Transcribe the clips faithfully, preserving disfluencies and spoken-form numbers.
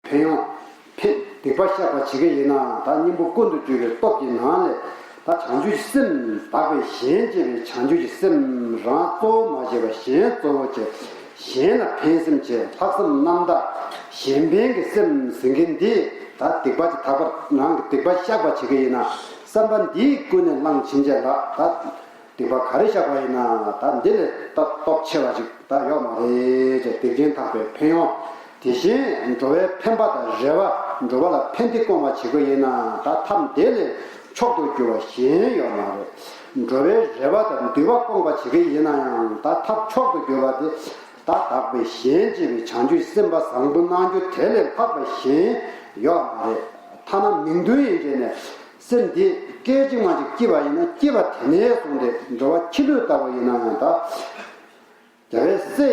ཕན་ཡོན། ཕན། སྡིག་པ་བཤགས་པ་བྱེད་ཀྱི་ཡིན་ན་ད་སྙིང་པོ་ཀུན་ཏུ་སྤྱོད་པའི་སྟོབས་ཀྱི་ནང་ལས་ད་བྱང་ཆུབ་ཀྱི་སེམས་དག་པའི་གཞན་གཅེས་པའི་བྱང་ཆུབ་ཀྱི་སེམས་རང་གཙོ་བོ་མ་བྱས་པ་གཞན་གཙོ་བོ་བྱས། གཞན་ལ་ཕན་སེམས་བྱས། ལྷག་བསམ་རྣམ་དག་གཞན་ཕན་གྱི་སེམས་ཟེར་མཁན་འདི་ད་སྡིག་པ་ཅིག་དག་པར་རང་གི་སྡིག་པ་བཤགས་པ་བྱེད་ཀྱི་ཡིན་ན་བསམ་པ་འདིས་ཀུན་ནས་བསླངས་ཕྱིན་ཆད་ལ་ད། སྡིག་པ་ག་རེ་བཤགས་པ་ཡིན་ན་ད་འདི་ལས་ད་སྟོབས་ཆེ་བ་ཞིག་ད་ཡོད་མ་རེད་ཅེས་སྡིག་ཅན་དག་པའི་ཕན་ཡོན། དེ་བཞིན་འགྲོ་བའི་ཕན་པ་དང་རེ་བ། འགྲོ་བ་ལ་ཕན་བདེ་སྐོང་བ་བྱེད་དགོས་ཡིན་ན་ད་ཐབས་འདི་ལས་མཆོག་ཏུ་གྱུར་པ་གཞན་ཡོད་མ་རེད། འགྲོ་བའི་རེ་བ་དང་འདུན་པ་སྐོང་བ་བྱེད་ཀྱི་ཡིན་ན་ཡང་ད་ཐབས་མཆོག་ཏུ་གྱུར་པ་དེ་ད་དག་པའི་གཞན་གཅེས་པའི་བྱང་ཆུབ་སེམས་དཔའ་བཟང་པོ་གནང་རྒྱུ་དེ་ལས་ལྷག་པ་གཞན་ཡོད་མ་རེད། ཐ་ན་མིང་དོན་ཡན་ཆད་ནས། སེམས་འདི་སྐད་ཅིག་མ་ཅིག་སྐྱེས་པ་ཡིན་ན་སྐྱེས་པ་དེ་ནས་བཟུང་སྟེ་འགྲོ་བ་ཁྱི་ལུད་ལྟ་བུ་ཡིན་ན་ཡང་ད། རྒྱལ་བའི་སྲས་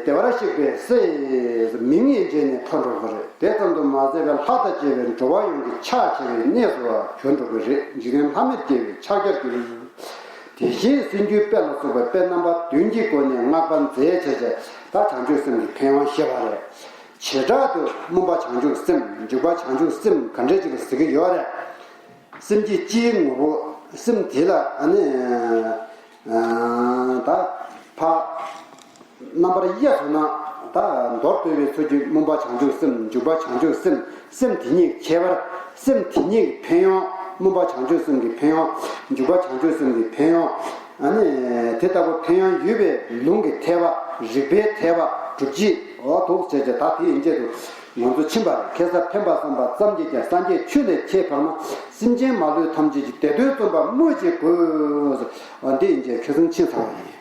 བདེ་བར་གཤེགས་པའི་སྲས་མིང་ཡན་ཆད་ནས་ཐོན་འགྲོ་གི་རེད། དེ་ཙམ་དུ་མ་ཟད་པའི་ལྷ་དང་བཅས་པའི་འགྲོ་བ་ཡོངས་ཀྱི་ཕྱག་བྱ་བའི་གནས་སུ་གྱུར་འགྲོ་གི་རེད། འཇིག་རྟེན་ལྷ་མིར་སྐྱེ་བའི་ཕྱག་རྒྱར་གྱུར། དེ་བཞིན་སྲིན་རྒྱུའི་དཔེ་ལ་སོགས་པའི་དཔེ་རྣམ་པ་བདུན་གྱི་སྒོ་ནས་བསྔགས་པ་མཛད་བྱས་བྱས་ད་བྱང་ཆུབ་སེམས་ཀྱི་ཕན་ཡོན་བཤད་པ་རེད། བྱེ་བྲག་ཏུ་སྨོན་པ་བྱང་ཆུབ་སེམས། འཇུག་པ་བྱང་ཆུབ་སེམས་ག་འདྲས་ཅིག་ལ་ཟེར་གྱི་ཡོད་རེད། སེམས་བསྐྱེད་སྤྱིའི་ངོ་བོ། སེམས་དེ་ལ་ཨ་ནི་ད་ཕ་རྣམ་པར་དབྱེ་བ་ན་ད་མདོར་བསྡུས་པའི་ཚུལ་གྱིས་སྨོན་པ་བྱང་ཆུབ་སེམས། འཇུག་པ་བྱང་ཆུབ་སེམས། སེམས་དེ་ཉིད་ཀྱི་ཁྱད་པར། སེམས་དེ་ཉིད་ཀྱི་ཕན་ཡོན། སྨོན་པ་བྱང་ཆུབ་སེམས་ཀྱི་ཕན་ཡོན། འཇུག་པ་བྱང་ཆུབ་སེམས་ཀྱི་ཕན་ཡོན། ཨ་ནི་དེ་ལྟ་བུ་ཕན་ཡོན་ཡོད་པའི་ལུང་གི་ཐེག་པ། རིགས་པའི་ཐེག་པ། སྒྲུབ་བྱེད། འོ་འདུག་བྱས་བྱས་ད་དེ་ཡན་ཆད་དུ་ང་ཚོ་ཕྱིན་པ་རེད། ཁེ་ས་ཕན་པ་བསམ་པ་ཙམ་གྱིས་ཀྱང་སངས་རྒྱས་ཆོས་ལས་ཁྱད་འཕགས་ན། སེམས་ཅན་མ་ལུས་ཐམས་ཅད་ཀྱི་བདེ་དོན་བརྩོན་པ་སྨོས་ཅི་དགོས། འོ་འདི་ཡན་ཆད་ཁེ་བཟང་ཕྱིན་ཚར་བ་ཡིན།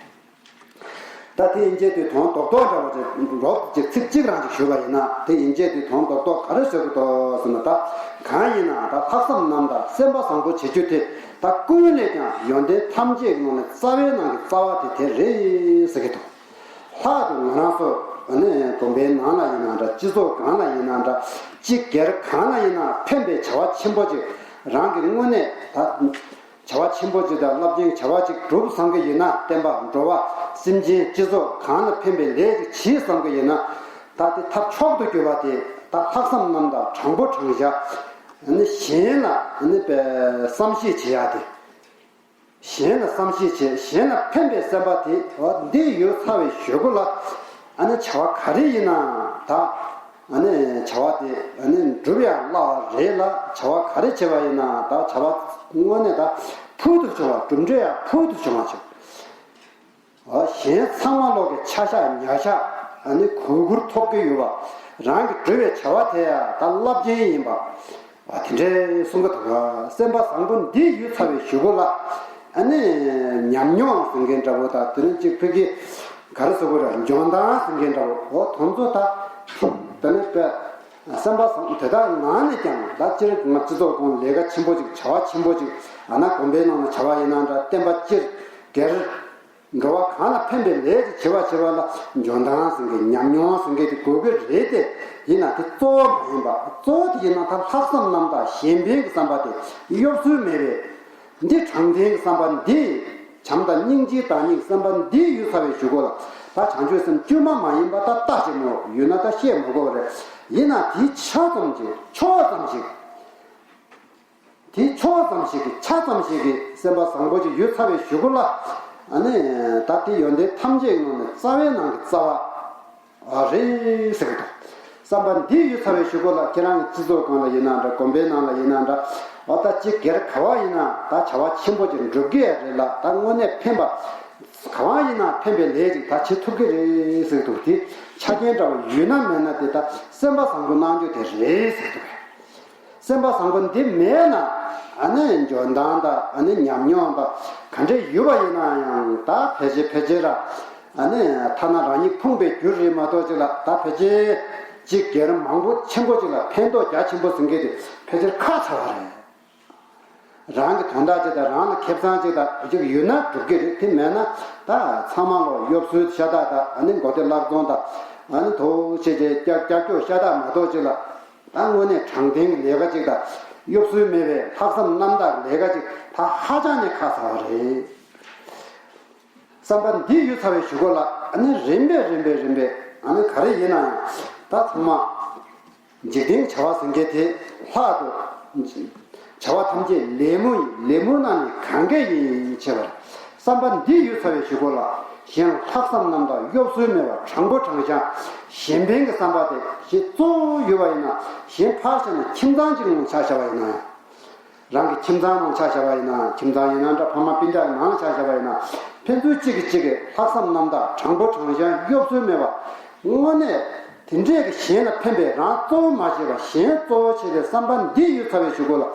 ད་དེ་ཡན་ཆད་དུ་དོན་རྡོག་རྡོག་འདྲ་བ་ཅིག་རོབ་ཅིག་ཚིག་གཅིག་རང་ཅིག་ཞུས་པ་ཡིན་ན། དེ་ཡན་ཆད་དུ་དོན་རྡོག་རྡོག་ག་རེ་བཟོ་གི་འདུག་ཟེར་ན། ད་གང་ཡིན་ན་ད་ལྷག་བསམ་རྣམ་དག་སེམས་པ་བཟང་པོ་བྱེད་རྒྱུ་དེ་ད་ཀུན་ལས་ཀྱང་ཡོན་ཏན་ཐམས་ཅད་ཀྱི་ནང་ནས་རྩ་བའི་ནང་གི་རྩ་བ་དེ་དེ་རེད་ཟེར་གི་འདུག་ལྷག་ཏུ་ང་རང་ཚོ་ནི་དགོན་པའི་ནང་ལ་ཡིན་ན་འདྲ། སྤྱི་ཚོགས་གང་ལ་ཡིན་ན་འདྲ། སྤྱི་སྒེར་གང་ལ་ཡིན་ན་ཕན་པའི་བྱ་བ་ཆེན་པོ་ཅིག་རང་གི་དངོས་གནས་ད། བྱ་བ་ཆེན་པོ་ཅིག་དང་རླབས་ཆེན་བྱ་བ་ཅིག་སྒྲུབ་བསམ་གྱི་ཡིན་ན། བསྟན་པ་འགྲོ་བ་སེམས་ཅན་སྤྱི་ཚོགས་གང་ལ་ཕན་པའི་ལས་ཅིག་བྱེད་བསམ་གྱི་ཡིན་ན། ད་དེ་ཐབས་མཆོག་ཏུ་གྱུར་པ་དེ་ད་ལྷག་བསམ་རྣམ་དག་དྲང་པོ་དྲང་བཞག་ནི་གཞན་ལ་ནི་བསམ་ཤེས་བྱེད་ཡ་དེ། གཞན་ལ་བསམ་ཤེས་བྱེད། གཞན་ལ་ཕན་པའི་སེམས་པ་དེ་འོ་འདི་ཡོད་ཚར་བའི་གཞུག་གུ་ལ་ཨ་ནི་བྱ་བ་ག་རེ་ཡིན་ན་ད། ཨ་ནི་བྱ་བ་དེ་ཨ་ནི་འགྲུབ་ཡང་སླ་བ་རེད་ལ། བྱ་བ་ག་རེ་བྱེད་པ་ཡིན་ན་ད་བྱ་བ་དངོས་གནས་ད་ཕུལ་དུ་བྱུང་བ། གྲུབ་འབྲས་ཡང་ཕུལ་དུ་བྱུང་བ་བྱུང་། ཨ་གཞན་ཚང་མ་ལོག་གི་ཆ་བཞག་ཉར་བཞག་ཨ་ནི་གུས་བཀུར་ཐོབ་ཀྱི་ཡོད་པ། རང་གི་འགྲུབ་པའི་བྱ་བ་དེ་ཡང་ད་རླབས་ཆེན་ཡིན་པ། ཨ་དེ་འདྲའི་གསུང་གི་འདུག་ག་སེམས་པ་བཟང་པོ་འདི་ཡོད་ཚར་བའི་གཞུག་གུ་ལ་ཨ་ནི་ཉམས་མྱོང་ཟེར་མཁན་འདྲ་པོ་དང་། དེ་རིང་གཅིག་ཕ་གི་ག་རེ་ཟེར་དགོས་རེད། འཇོན་ཐང་ཟེར་མཁན་འདྲ་པོ། འོ་དེ་ཚོ་ད་དེ་ནི་དཔེ་སེམས་པ་བཟང་དེ་དག་ནང་ནས་ཀྱང་ད་སྤྱིར་ང་སྤྱི་ཚོགས་ཁོངས་ལས་ཀ་ཆེན་པོ་ཅིག་བྱ་བ་ཆེན་པོ་ཅིག་ཨ་ན་དགོན་པའི་ནང་ལ་བྱ་བ་ཡིན་ན་འདྲ། བསྟན་པ་སྤྱིར་སྒེར། འགྲོ་བ་གང་ལ་ཕན་པའི་ལས་ཅིག་བྱེད་པ་བྱེད་པ་ལ་འཇོན་ཐང་ཟེར་མཁན་ཉམས་མྱོང་ཟེར་མཁན་དེ་དགོས་ཀྱི་རེད་དེ། ཡིན་ན་དེ་གཙོ་བོ་མ་ཡིན་པ། གཙོ་བོ་དེ་ཡིན་ན་ད་ལྷག་བསམ་རྣམ་དག་གཞན་ཕན་གྱི་བསམ་པ་དེ་གཡོ་ཟོལ་མེད་པའི་འདི་དྲང་བདེན་གྱི་བསམ་པ་འདི། བྱམས་དང་སྙིང་རྗེའི་བདག་ཉིད་ཀྱི་བསམ་པ་འདི་ཡོད་ཚར་བའི་གཞུག་གུ་ལ་ད་བྱང་ཆུབ་སེམས་བཅོས་མ་མ་ཡིན་པ་ད་ལྟ་ཞིག་མོ་ཡོད་ན་ད་བཤད་མ་དགོས་པ་རེད། ཡིན་ན་དེའི་ཆ་ཙམ་ཞིག་ཆོ་ཙམ་ཞིག་དེའི་ཆོ་བ་ཙམ་ཞིག་གི་ཆ་ཙམ་ཞིག་གི་སེམས་པ་བཟང་པོ་ཅིག་ཡོད་ཚར་བའི་གཞུག་གུ་ལ། ཨ་ནི་ད་དེ་ཡོན་ཏན་ཐམས་ཅད་ཀྱི་ནང་ནས་རྩ་བའི་ནང་གི་རྩ་བ་རེད་ཟེར་གི་འདུག་བསམ་པ་འདི་ཡོད་ཚར་བའི་གཞུག་གུ་ལ་ཁྱེད་རང་གི་སྤྱི་ཚོགས་སྒང་ལ་ཡིན་ན་འདྲ། དགོན་པའི་ནང་ལ་ཡིན་ན་འདྲ། འོ་ད་སྤྱི་སྒེར་ག་བ་ཡིན་ན་ད་བྱ་བ་ཆེན་པོ་ཅིག་འགྲུབ་ཀྱི་རེད་ལ། ད་དངོས་གནས་ཕན་པ་ག་བ་ཡིན་ན་ཕན་པའི་ལས་ཅིག་ད་བྱེད་ཐུབ་ཀྱི་རེད་ཟེར་གི་འདུག་དེ་ཆ་རྐྱེན་འདྲ་བ་ཡོད་ན་མེད་ན་དེ་ད་སེམས་པ་བཟང་པོ་གནང་རྒྱུ་དེ་རེད་ཟེར་གི་འདུག་སེམས་པ་བཟང་པོ་འདི་མེད་ན་ཨ་ནི་འཇོན་ཐང་དང་ཨ་ནི་ཉམས་མྱོང་དང་ག་འདྲས་ཡོད་པ་ཡིན་ན་ཡང་ད་ཕལ་ཆེར་ཕལ་ཆེར་ལ་ཨ་ནི་ཐ་ན་རང་ཉིད་ཕོངས་པའི་རྒྱུ་རེད་མ་གཏོགས་ཅིག་ལ། ད་ཕལ་ཆེར་ཅིག་སྒེར་མང་པོ་ཆེན་པོ་ཅིག་ལ་ཕན་ཐོགས་རྒྱ་ཆེན་པོ་ཟིན་མཁན་དེ་ཕལ་ཆེར་ཁག་ཚ་བ་རེད། རང་གི་དོན་དག་ཅིག་དང་རང་ལ་ཁེ་བཟང་ཅིག་དང་ཅིག་ཡོད་ན་འགྲུབ་ཀྱི་རེད། དེ་མེད་ན་ད་ཚང་མ་ལོ་གཡོ་ཟོལ་ཤ་སྟག་དང་ཨ་ནི་མགོ་བདེ་བླག་བཙོང་དང་ཨ་ནི་དོ་ཆེ་ཆེ་ཀྱག་ཀྱག་ཀྱོག་ཤ་སྟག་མ་གཏོགས་ཅིག་ལ། ད་དངོས་གནས་དྲང་བདེན་གྱི་ལས་ཀ་ཅིག་དང་གཡོ་ཟོལ་མེད་པའི་ལྷག་བསམ་རྣམ་དག་ལས་ཀ་ཅིག་ད་ཧ་ཅང་ནས་ཁག་ཚ་བ་རེད། བསམ་པ་འདི་ཡོད་ཚར་བའི་གཞུག་གུ་ལ་ཨ་ནི་རིམ་པས་རིམ་པས་རིམ་པས་ཨ་ནི་ག་རེ་ཡིན་ན་ཡང་ད་ཚང་མ་ འཇིག་རྟེན་བྱ་བ་ཟེར་མཁན་དེ་ལྷག་ཏུ། བྱ་བ་ཐམས་ཅད་ལད་མོ་ཡིན། ལད་མོ་རྣམས་ནི་གང་གས་ཡིན་ཞེས་པར། བསམ་པ་འདི་ཡོད་ཚར་བའི་གཞུག་གུ་ལ། གཞན་ལ་ལྷག་བསམ་རྣམ་དག་གཡོ་ཟོལ་མེད་པ་དྲང་པོ་དྲང་བཞག་གཞན་ཕན་གྱི་བསམ་པ་དེ་གཞན་གཙོ་བོ་ཡོད་པ་ཡིན་ན། གཞན་ཕར་བཞག་ནས་ཁྱིམ་ཚང་གཅིག་ནང་ཆ་བཞག་པ་ཡིན་ན། རང་གི་ཁྱིམ་ཚང་ནང་ཆ་བཞག་པ་ཡིན་ན། ཁྱིམ་ཚང་ཡིན་ན་འདྲ། ཕ་མ་སྤུན་ཀྱག་ནང་ཆ་བཞག་པ་ཡིན་ན། ཕན་ཚུན་གཅིག་གིས་གཅིག་གི་ལྷག་བསམ་རྣམ་དག་དྲང་པོ་དྲང་བཞག་གཡོ་ཟོལ་མེད་པ། དངོས་གནས་དེ་འདྲས་ཀྱི་གཞན་ལ་ཕན་པའི། རང་གཙོ་བོ་མ་བྱས་པ་གཞན་གཙོ་བོ་བྱེད་པའི་བསམ་པ་འདི་ཡོད་ཚར་བའི་གཞུག་གུ་ལ།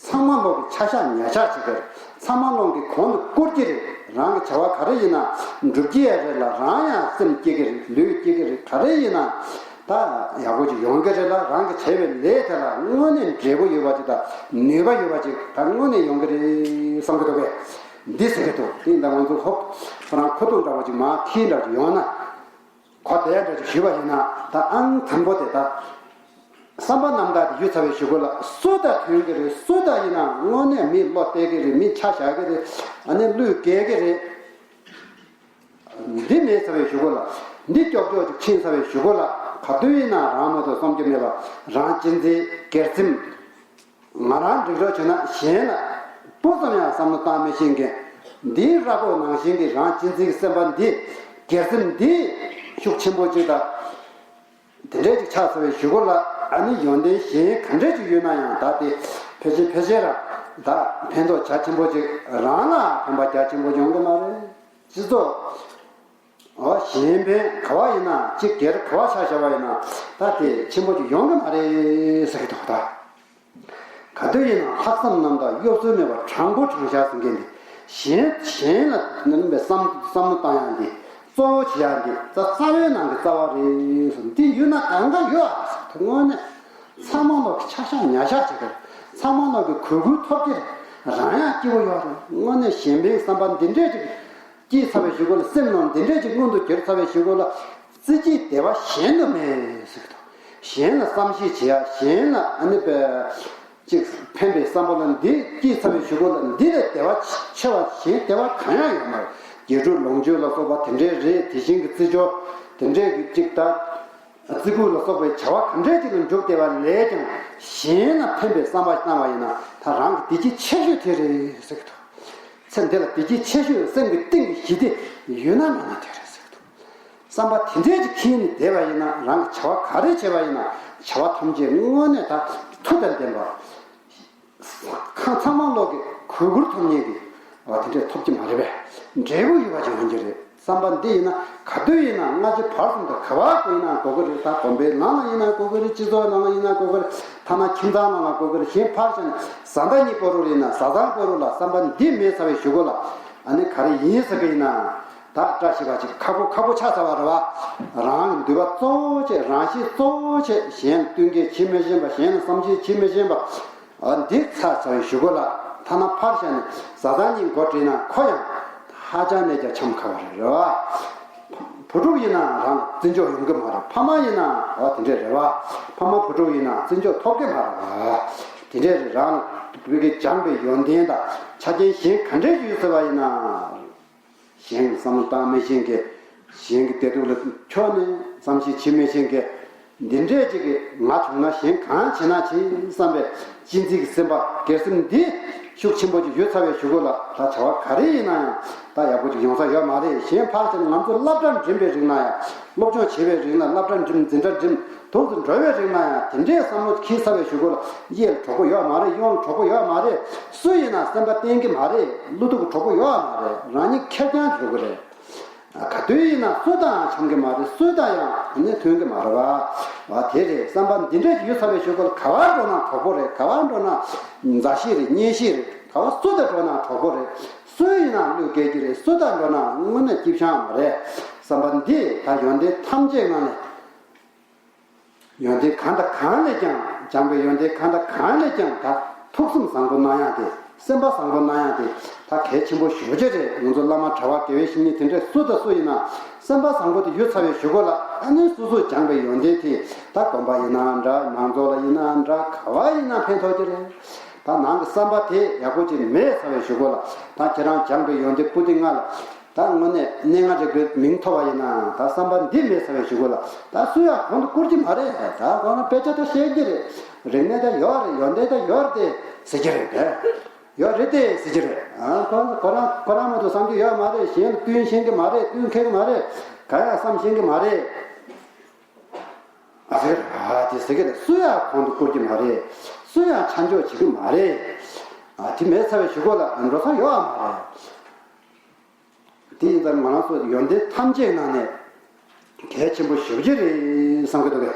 ཚང་མ་ལོག་གི་ཆ་བཞག་ཉ་བཞག་བྱེད་ཀྱི་རེད། ཚང་མ་ལོག་གི་གོང་དུ་བཀུར་གྱི་རེད། རང་གི་བྱ་བ་ག་རེ་ཡིན་ན་འགྲུབ་ཀྱི་ཡ་རེད་ལ། རང་ཡང་སེམས་སྐྱིད་ཀྱི་རེད། ལུས་སྐྱིད་ཀྱི་རེད། ག་རེ་ཡིན་ན་ད་ཡག་པོ་ཅིག་ཡོང་གི་རེད་ལ། རང་གི་བྱས་པའི་ལས་དེ་ལ་དངོས་གནས་འབྲས་བུ་ཡོད་པ་ཅིག་དང་ནུས་པ་ཡོད་པ་ཅིག་ད་དངོས་གནས་ཡོང་གི་རེད་བསམ་གྱི་འདུག་གས། འདི་ཟེར་གྱི་འདུག་དེ་ཡིན་ཙང་ང་ཚོ་ཧོབ་ཁོ་རང་ཁོ་ཐུག་འདྲ་བོ་ཅིག་མ་ཁྱི་འདྲ་ཅིག་ཡོང་ན། གོ་བདེ་འདྲ་ཅིག་ཞུས་པ་ཡིན་ན། ད་ཨང་དང་པོ་དེ་ད་བསམ་པ་རྣམ་དག་དེ་ཡོད་ཚར་བའི་གཞུག་གུ་ལ། སུ་དང་མཐུན་གྱི་རེད། སུ་དང་ཡིན་ན་དངོས་གནས་མི་བློ་གཏད་ཀྱི་རེད། མི་ཆ་བཞག་གི་རེད། ཨ་ནི་བློས་འགེལ་གྱི་རེད། འདི་མེད་ཚར་བའི་གཞུག་གུ་ལ། འདི་ཀྱོག་ཀྱོག་ཅིག་ཕྱིན་ཚར་བའི་གཞུག་གུ་ལ། ག་དུས་ཡིན་ན་རང་མ་གཏོགས་བསམ་རྒྱུ་མེད་པ། རང་གཅེས་འཛིན་སྒེར་སེམས། ང་རང་འགྲིག་རོགས་བྱས་ན་གཞན་ལ་སྤུ་ཙམ་ཡང་བསམ་བློ་བཏང་མི་ཤེས་མཁན། འདིའི་ར་སྐོར་ནང་བཞིན་གྱི་རང་གཅེས་འཛིན་གྱི་སེམས་པ་འདི། སྒེར་སེམས་འདི་ཤུགས་ཆེན་པོ་ཅིག་དང་། དེ་འདྲས་ཅིག་ཆགས་ཚར་བའི་གཞུག་གུ་ལ། ཨ་ནི་ཡོན་ཏན་གཞན་ག་འདྲས་ཅིག་ཡོད་ན་ཡང་ད་དེ་ཕལ་ཆེར་ཕལ་ཆེར་ར་ད་ཕན་ཐོགས་རྒྱ་ཆེན་པོ་ཅིག། རང་ལ་ཕན་པ་རྒྱ་ཆེན་པོ་ཡོང་གི་མ་རེད། སྤྱི་ཚོགས། འོ་གཞན་ཕན་ག་བ་ཡིན་ན། གཅིག་སྒེར་ག་བ་ཆ་བཞག་པ་ཡིན་ན་ད་དེ་ཆེན་པོ་ཅིག་ཡོང་གི་མ་རེད་ཟེར་གྱི་འདུག་ད། ག་དུས་ཡིན་ན་ལྷག་བསམ་རྣམ་དག་གཡོ་ཟོལ་མེད་པ་དྲང་པོ་དྲང་བཞག་ཟེར་མཁན་འདི། གཞན་གཞན་ལ་ནམ་པའི་བསམ་བསམ་བློ་བཏང་ཡག་འདི། གཙོ་བོ་བྱེད་ཡག་འདི་ད་རྩ་བའི་ནང་གི་རྩ་བ་རེད་ཟེར། འདི་ཡོད་ན་གང་ག་ཡོད་ཨ་ཟེར། དེ་དངོས་གནས་ཚང་མ་ལོག་གི་ཆ་བཞག་ཉ་བཞག་བྱེད་ཀྱི་རེད། ཚང་མ་ལོག་གི་གུས་བཀུར་ཐོབ་ཀྱི་རེད། རང་ཡང་སྐྱིད་པོ་ཡོད་རེད། དངོས་གནས་གཞན་ཕན་བསམ་པ་འདི་འདྲས་ཅིག་སྐྱེས་ཚར་བའི་གཞུག་གུ་ལ། སེམས་ནང་འདི་འདྲས་ཅིག་མངོན་དུ་གྱུར་ཚར་བའི་གཞུག་གུ་ལ། རྩེ་གཅིག་བདེ་བ་གཞན་དུ་མེད་ཟེར་གྱི་འདུག་གཞན་ལ་བསམ་ཤེས་བྱེད་ཡ། གཞན་ལ་ཨ་ནི་པའི་ཅིག་ཕན་པའི་བསམ་པ་ལ་འདི་སྐྱེས་ཚར་བའི་གཞུག་གུ་ལ། འདི་ལས་བདེ་བ་ཆེ་བ་གཞན་བདེ་བ་གང་ཡང་ཡོད་མ་རེད། དགེ་ཕྲུག་ལོངས་སྤྱོད་ལ་སོགས་པ་དེ་འདྲས་རེད། དེ་བཞིན་གྱི་བརྩི་འཇོག་དེ་འདྲས་ཀྱི་ཅིག་ད། བརྩི་བཀུར་ལ་སོགས་པའི་བྱ་བ་ག་འདྲས་ཅིག་ལ་འཇུག་བསྡད་པ་ལས་ཀྱང་། གཞན་ལ་ཕན་པའི་བསམ་པ་བཏང་བ་ཡིན་ན་ད་རང་གི་བདེ་སྐྱིད་ཆེ་ཤོས་དེ་རེད་ཟེར་གྱི་འདུག་ཚེ་འདི་ལ་བདེ་སྐྱིད་ཆེ་ཤོས་སེམས་ཀྱི་གཏིང་གི་ཞི་བདེ་ཡོད་ན་མེད་ན་དེ་རེད་ཟེར་གྱི་འདུག་བསམ་པ་དེ་འདྲས་ཀྱི་འཁྱེར་ནས་བསྡད་པ་ཡིན་ན། རང་གི་བྱ་བ་ག་རེ་བྱས་པ་ཡིན་ན་བྱ་བ་ཐམས་ཅད་དངོས་གནས་ད་མཐུ་དང་ལྡན་པ། ཁ་ཚང་མ་ལོག་གི་གུས་བཀུར་ཐོབ་མཁན་གྱི་བ་དེ་འདྲས་ཐོབ་ཀྱི་མ་རེད་པས། འབྲས་བུ་ཡོད་པ་ཅིག་ཡོང་གི་རེད། བསམ་པ་འདི་ཡིན་ན་ག་དུས་ཡིན་ན་སྔ་ཕྱི་བར་གསུམ་དུ་ག་བ་ཡིན་ན་དགོས་ཀྱི་རེད། ད་དགོན་པའི་ནང་ལ་ཡིན་ན་དགོས་ཀྱི་རེད། སྤྱི་ཚོགས་ནང་ལ་ཡིན་ན་དགོས་ཀྱི་རེད། ཐ་ན་ཁྱིམ་ཚང་ནང་ལ་དགོས་ཀྱི་རེད། གཞན་ཕར་ཕྱིན་བཟའ་ཟླ་གཉིས་པོ་རུ་ཡིན་ན་བཟའ་ཚང་པོ་རུ་ལ་བསམ་པ་འདི་མེད་ཚར་བའི་གཞུག་གུ་ལ། ཨ་ནི་ག་རེ་ཡིན་ཟེར་གི་ཡིན་ན། ད་བཀྲ་ཤིས་པ་ཅིག་ཁག་པོ་ཁག་པོ་ཆགས་ཚར་བ་རེད་བ། རང་གི་འདོད་པ་གཙོ་བོ་བྱས། རང་གཤིས་གཙོ་བོ་བྱས། གཞན་ལ་བསྟུན་མཁས་བྱེད་མི་ཤེས་པ། གཞན་ལ་བསམ་ཤེས་བྱེད་མི་ཤེས་པ། ཨ་འདི་ཚར་ཚར་བའི་གཞུག་གུ་ལ། ཐ་ན་ཕར་བཞག་ནས་བཟའ་ཚང་གཉིས་མགོ་བསྒྲིགས་ན་ཁོ་ཡང་ཧ་ཅང་ནས་ཀྱང་འཆམ་ཁ་བ་རེད་རེད་བ། བུ་ཕྲུག་ཡིན་ན་རང་ལ་བརྩི་འཇོག་ཡོང་གི་མ་རེད། ཕ་མ་ཡིན་ན་འོ་དེ་འདྲས་རེད་བ། ཕ་མ་བུ་ཕྲུག་ཡིན་ན་བརྩི་འཇོག་ཐོབ་ཀྱི་མ་རེད་བ། དེ་འདྲས་རེད། རང་ལ་བོད་ཀྱི་སྦྱངས་པའི་ཡོན་ཏན་དང་ཆ་རྐྱེན་གཞན་ག་འདྲས་ཡོད་ཟེར་བ་ཡིན་ན། གཞན་གྱི་བསམ་བློ་བཏང་མི་ཤེས་མཁན། གཞན་གྱི་བདེ་སྡུག་ལ་ཕྱོགས་ནས་བསམ་ཤེས་བྱེད་མི་ཤེས་མཁན། འདི་འདྲས་ཅིག་གིས་ང་བྱུང་ན་གཞན་གང་བྱེད་ན་བྱེད་བསམ་པའི་གཅེས་འཛིན་གྱི་སེམས་པ། སྒེར་སེམས་འདི་ཤུགས་ཆེན་པོ་ཅིག་ཡོད་ཚར་བའི་གཞུག་གུ་ལ། ད་བྱ་བ་ག་རེ་ཡིན་ན་ཡང་ད་ཡག་པོ་ཅིག་ཡོང་ས་ཡོད་མ་རེད། གཞན་ཕར་ཕྱིན་ང་ཚོ་སློབ་གྲྭ་འགྲིམ་པའི་རིང་ན་ཡང་། སློབ་སྦྱོང་བྱེད་པའི་རིང་ལ། སློབ་གྲྭ་འགྲིམ། འཛིན་གྲྭ་འགྲིམ། དུག་ཏུ་འགྲོ་བའི་རིང་ན་ཡང་དེ་འདྲའི་བསམ་བློ་འཁྱེར་ཚར་བའི་གཞུག་གུ་ལ། གཡས་ལ་གྲོགས་པོ་ཡོད་མ་རེད། གཡོན་ལ་གྲོགས་པོ་ཡོད་མ་རེད། སུ་ཡིན་ན་སེམས་པ་བརྟན་གྱི་མ་རེད། བློ་སྡུག་གི་གྲོགས་པོ་ཡོད་མ་རེད། རང་ཉིད་ཁེར་རྐྱང་འགྲོ་གི་རེད། ག་དུས་ཡིན་ན་སུ་དང་འཆམ་གི་མ་རེད། སུ་དང་ཡང་ནི་མཐུན་གི་མ་རེད་བ། བ་དེ་རེད། བསམ་པ་འདི་འདྲ་ཞིག་ཡོད་ཚར་བའི་གཞུག་གུ་ལ། ག་བར་འགྲོ་ན་གྲོགས་པོ་རེད། ག་བར་འགྲོ་ན་མཛའ་བཤེས་རེད། གཉེན་བཤེས་རེད། ག་བ་སུ་དང་འགྲོ་ན་གྲོགས་པོ་རེད། སུ་ཡིན་ན་བློས་འགེལ་གྱི་རེད། སུ་དང་འགྲོ་ན་དངོས་གནས་སྐྱིད་ཤང་མ་རེད། བསམ་པ་འདི་ད་ཡོན་ཏན་ཐམས་ཅད་ངང་ནས། ཡོན་ཏན་གང་དང་གང་ལས་ཀྱང་། སྦྱངས་པའི་ཡོན་ཏན་གང་དང་གང་ལས་ཀྱང་ད་ཐུགས་སེམས་བཟང་པོ་གནང་ཡག་དེ། སེམས་པ་བཟང་པོ་གནང་ཡག་དེ་ད་གལ་ཆེན་པོ་ཞེ་པོ་ཅིག་རེད། ང་ཚོ་བླ་མ་གྲྭ་པ་དགེ་བའི་བཤེས་གཉེན་དེ་འདྲས་སུ་དང་སུ་ཡིན་ན། སེམས་པ་བཟང་པོ་དེ་ཡོད་ཚར་བའི་གཞུག་གུ་ལ། ཨ་ནི་སོ་སོས་སྦྱངས་པའི་ཡོན་ཏན་དེ་ད་དགོན་པ་ཡིན་ན་འདྲ། མང་ཚོགས་ལ་ཡིན་ན་འདྲ། ག་བ་ཡིན་ན་ཕན་ཐོགས་ཀྱི་རེད། ད་ནང་གི་བསམ་པ་དེ་ཡག་པོ་ཅིག་མེད་ཚར་བའི་གཞུག་གུ་ལ། ད་ཁྱེད་རང་སྦྱངས་པའི་ཡོན་ཏན་པོ་ཏི་ལྔ་ལ། ད་དངོས་གནས་གནས་ལྔ་རིག་པའི་མིང་ཐོབ་པ་ཡིན་ན་ད་བསམ་པ་འདི་མེད་ཚར་བའི་གཞུག་གུ་ལ་ད་སུ་ཡང་གོང་དུ་བཀུར་གྱི་མ་རེད། ད་ཁོ་རང་དཔེ་ཆ་ད་ཤེས་ཀྱི་རེད། རིག་གནས་ད་ཡོད་རེད། ཡོན་ཏན་ད་ཡོད་རེད་དེ་ཟེར་གྱི་རེད་དེ། ཡོད་རེད་དེ་ཟེར་གྱི་རེད། ཨ་ཁོ་ཁོ་རང་ཁོ་རང་མ་གཏོགས་བསམ་རྒྱུ་ཡོད་མ་རེད། གཞན་ལ་བསྟུན་ཤེས་ཀྱི་མ་རེད། བསྟུན་མཁས་ཀྱི་མ་རེད། གང་ཡང་བསམ་ཤེས་ཀྱི་མ་རེད། ཨ་ཟེར་གྱི་རེད། ཨ་དེ་ཟེར་གྱི་རེད། སུ་ཡང་གོང་དུ་བཀུར་གྱི་མ་རེད། སུ་ཡང་ཆ་འཇོག་བྱེད་ཀྱི་མ་རེད། ཨ་དེ་མེད་ཚར་བའི་གཞུག་གུ་ལ་འགྲོ་ས་ཡོད་མ་རེད། དེ་ཡིན་ཙང་ང་རང་ཚོ་ཡོན་ཏན་ཐམས་ཅད་ནང་ནས་གལ་ཆེན་པོ་ཞེ་པོ་ཅིག་རེད་བསམ་གྱི་འདུག་གས།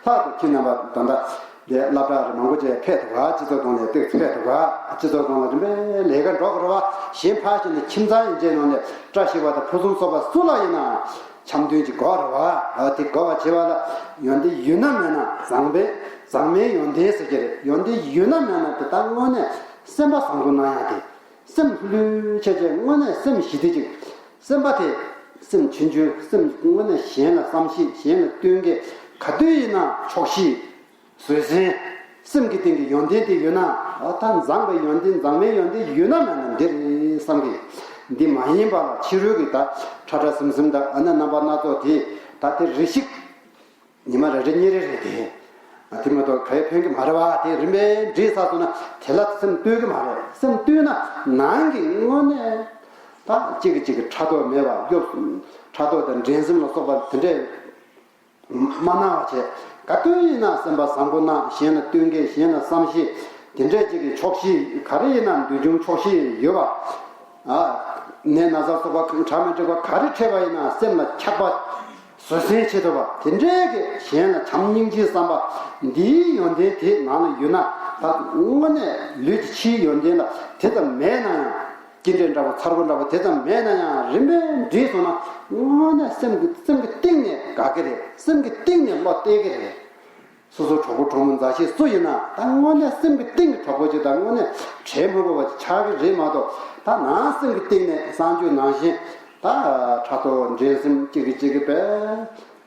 ལྷག་ཏུ་ཁྱེད་རྣམ་པ་ད་ལྟ་འདི་སློབ་གྲྭ་རེ་མང་པོ་ཅིག་ཕེབས་འདུག་ག་སྤྱི་ཚོགས་ཁོངས་ནས་ཏོག་ཙམ་ཕེབས་འདུག་ག་སྤྱི་ཚོགས་ཁོངས་ལ་རིམ་པས་ལས་ཀ་འགྲོ་དགོས་རེད་བ། གཞན་ཕར་ཕྱིན་ནས་ཁྱིམ་ཚང་ཡན་ཆད་ནང་ནས་བཀྲ་ཤིས་པ་དང་ཕུན་སུམ་ཚོགས་པ་སུ་ལ་ཡིན་ན་འཆམ་མཐུན་ཅིག་དགོས་རེད་བ། དེ་དགོས་པ་བྱེད་པ་ལ་ཡོན་ཏན་ཡོད་ན་མེད་ན་བཟང་པོའི་བཟང་མའི་ཡོན་ཏན་ཟེར་གྱི་རེད། ཡོན་ཏན་ཡོད་ན་མེད་ན་དེ་ད་དངོས་གནས་སེམས་པ་བཟང་པོ་གནང་ཡག་དེ། སེམས་ལྷོད་ལྷོད་བྱས་བྱས་དངོས་གནས་སེམས་ཞི་བདེ་ཅིག་སེམས་པ་དེ་སེམས་ཆུང་ཆུང་། སེམས་དངོས་གནས་གཞན་ལ་བསམ་ཤེས། གཞན་ལ་བསྟུན་མཁས། ག་དུས་ཡིན་ན་ཆོག་ཤེས། བཟོད་བསྲན། སེམས་ཀྱི་སྟེང་གི་ཡོན་ཏན་དེ་ཡོད་ན། ཨ་ད་མཛངས་པའི་ཡོན་ཏན་མཛངས་མའི་ཡོན་ཏན་ཡོད་ན་མེད་ན་འདི་རེད་བསམ་གི། འདི་མ་ཡིན་པ་ལ་ཕྱི་རོལ་གྱི་ད་ཁྲ་ཁྲ་ཟིམ་ཟིམ་དང་ཨ་ནི་རྣམ་པ་སྣ་ཚོགས་དེ་ད་དེ་རེ་ཞིག་ཉི་མ་རེ་རེ་གཉིས་རེ་རེ་དེ། དེ་མ་གཏོགས་ག་ཡེ་ཕན་གྱི་མ་རེད་བ། དེ་རིམ་པས་འདྲེས་ཚར་སོང་ན་དེ་ལ་སེམས་གཏོད་ཀྱི་མ་རེད། སེམས་གཏོད་ན་ནང་གི་དངོས་གནས་ད་གཅིག་གིས་གཅིག་གི་ཕྲག་དོག་མེད་པ། གཡོ་ཕྲག་དོག་དང་འགྲན་སེམས་ལ་སོགས་པ་དེ་འདྲས་མ་གནང་བ་བྱས། ག་དུས་ཡིན་ན་སེམས་པ་བཟང་པོ་གནང་། གཞན་ལ་བསྟུན་མཁས། གཞན་ལ་བསམ་ཤེས། དེ་འདྲས་གཅིག་གི་ཆོག་ཤེས་ག་རེ་ཡིན་ན་འདོད་ཆུང་ཆོག་ཤེས་ཡོད་པ། ཨ། ནད་ན་ཚ་སོགས་པ་གྲ་མི་འགྲིག་པ་ག་རེ་འཕྲད་པ་ཡིན་ན་སེམས་ལ་འཁྱག་པ་བཟོད་བསྲན་བྱེད་ཐུབ་པ་དེ་འདྲའི་གི་གཞན་ལ་བྱམས་སྙིང་རྗེའི་བསམ་པ་འདིའི་ཡོན་ཏན་དེ་ནང་ལ་ཡོད་ན། ད་དངོས་གནས་ལུས་ཀྱི་ཕྱིའི་ཡོན་ཏན་ལ་དེ་ཙམ་མེད་ན་ཡང་། སྐྱེ་འབྲས་འདྲ་པོ་མཚར་པོ་འདྲ་པོ་དེ་ཙམ་མེད་ན་ཡང་རིམ་པས་འདྲེས་སོང་ན་དངོས་གནས་སེམས་ཀྱི་སེམས་ཀྱི་གཏིང་ནས་དགའ་གི་རེད། སེམས་ཀྱི་གཏིང་ནས་བློ་གཏད་ཀྱི་རེད། སོ་སོ་གྲོགས་པོ་གྲོགས་མོ་མཛའ་བཤེས་སུ་ཡིན་ན་ད་དངོས་གནས་སེམས་ཀྱི་གཏིང་གི་གྲོགས་པོ་ཅིག་དང་དངོས་གནས་བྲལ་མི་དགོས་པ་ཅིག་ཆགས་ཀྱི་རེད་མ་གཏོགས། ད་ནང་སེམས་ཀྱི་གཏིང་ནས་གསང་སྤྱོད་ནང་བཞིན་ད་ཕྲག་དོག་འགྲན་སེམས་གཅིག་གིས་གཅིག་གི་བས་